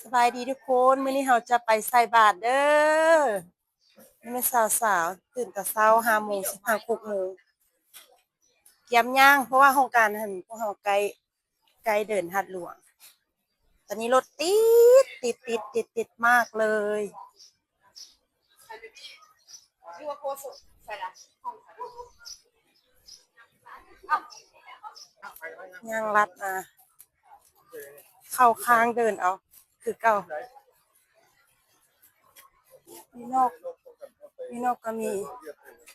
ສະບາຍດີທຸກຄົນ, ມື້ນີ້ເຮົາຈະໄປໃສ່ບາດເດີ້. ນີ້ແມ່ນສາວໆ ຕື່ນແຕ່ເຊົ້າ ຫ້າໂມງ ສິບຫ້າ ຫົກໂມງ ກຽມຍ່າງ ເພາະວ່າໂຮງການຫັ້ນ ພວກເຮົາໃກ້ ໃກ້ເດີນທາດຫຼວງ. ຕອນນີ້ລົດຕິດ ຕິດ ຕິດ ຕິດ ຕິດມາກເລີຍ. ຍ່າງລັດມາ ເຂົ້າທາງເດີນເອົາຄືເກົ່າ. ມີນົກ ມີນົກກໍມີ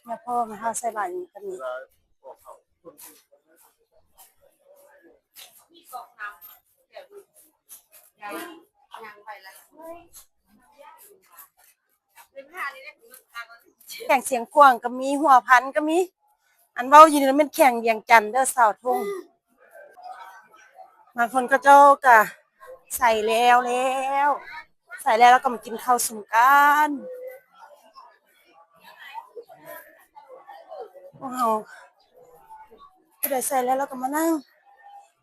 ຍາພໍ່ມາຫາໃສ່ບາດນີ້ກໍມີ. ແຂວງຊຽງຂວາງກໍມີ ຫົວພັນກໍມີ. ອັນເວົ້າຢູ່ນີ້ແມ່ນແຂວງວຽງຈັນເດີ້ ສາວທົ່ງ. ບາງຄົນເຂົາເຈົ້າກະໃສ່ແລ້ວແລ້ວ ໃສ່ແລ້ວ ແລ້ວກໍມາກິນເຂົ້າຊຸມກັນ. ພວກເຮົາ ຜູ້ໃດໃສ່ແລ້ວ ແລ້ວກໍມານັ່ງ.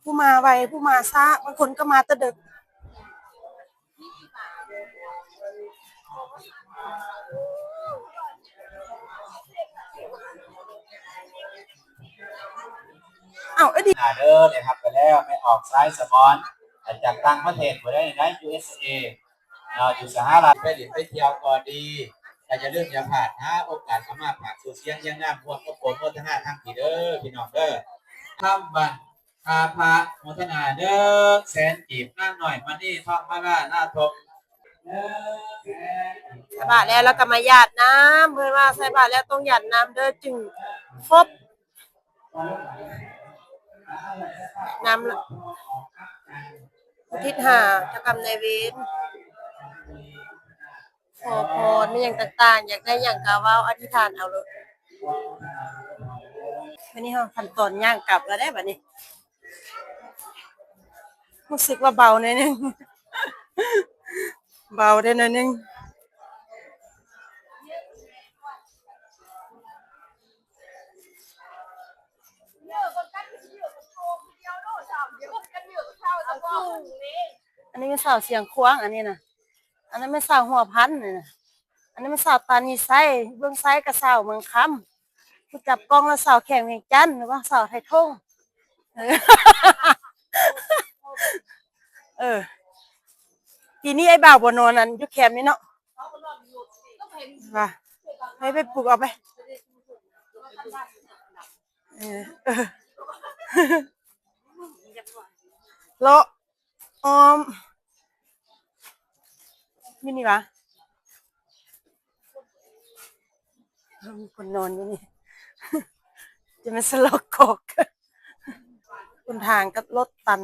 ຜູ້ມາໄວ ຜູ້ມາຊ້າ ບາງຄົນກໍມາແຕ່ເດິກ. ເອົາ ເອີ ດີ ເດີ ໄດ້ຮັບໄປແລ້ວ ແມ່ອອກ ສາຍສະໝອນ ຈາກຕ່າງປະເທດ ຜູ້ໃດໃນ ຢູເອສເອ ເນາະ ຢູ່ສະຫະລັດ ໄປຫຼິ້ນໄປທ່ຽວກໍດີ ກໍຢ່າລືມຢ່າພາດ ຫາໂອກາດເຂົ້າມາຝາກຊື່ສຽງຮຽງນາມ ຮ່ວມກັບໂປຣໂມທະນາທຳທີ່ເດີ ພີ່ນ້ອງເດີ. ທຳບ້ານ ອາພະໂມທະນາ ໜຶ່ງແສນກີບ ນາງນ້ອຍ ມະນີ ທອງມາລາ ນາທົງ. ໃສ່ບາດແລ້ວ ແລ້ວກໍມາຢາດນ້ຳ ເພິ່ນວ່າໃສ່ບາດແລ້ວຕ້ອງຢາດນ້ຳເດີ ຈຶ່ງຄົບ ນ້ຳ ອຸທິດຫາເຈົ້າກຳນາຍເວນ. ຂໍພອນ ມີຫຍັງຕ່າງໆ ຢາກໄດ້ຫຍັງກໍເວົ້າ ອະທິຖານເອົາໂລດ. ບັດນີ້ເຮົາຂັ້ນຕອນຍ່າງກັບແລ້ວເດ້ບັດນີ້ ຮູ້ສຶກວ່າເບົາໜ້ອຍໜຶ່ງ ເບົາໄດ້ໜ້ອຍໜຶ່ງ. ອັນນີ້ແມ່ນສາວຊຽງຂວາງ ອັນນີ້ນະ ອັນນັ້ນແມ່ນສາວຫົວພັນນີ້ນະ ອັນນີ້ແມ່ນສາວຕານີໄຊ ເບື້ອງຊ້າຍກໍສາວເມືອງຄຳ ຜູ້ຈັບກ້ອງລະສາວແຂວງວຽງຈັນ ຫຼືວ່າສາວໄທທົ່ງ. ເອີ ເອີ ປີນີ້ອ້າຍບ່າວບໍ່ນອນ ອັນ ຢູ່ແຄມນີ້ເນາະ ວ່າໃຫ້ໄປປຸກເອົາໄປ. ເອີ ເອີ ເລາະອ້ອມ ມີນີ້ຫວາ? ເອີ ມີຄົນນອນຢູ່ນີ້ ຈະແມ່ນສະຫຼອກກອກ. ຫົນທາງກໍລົດຕັນ.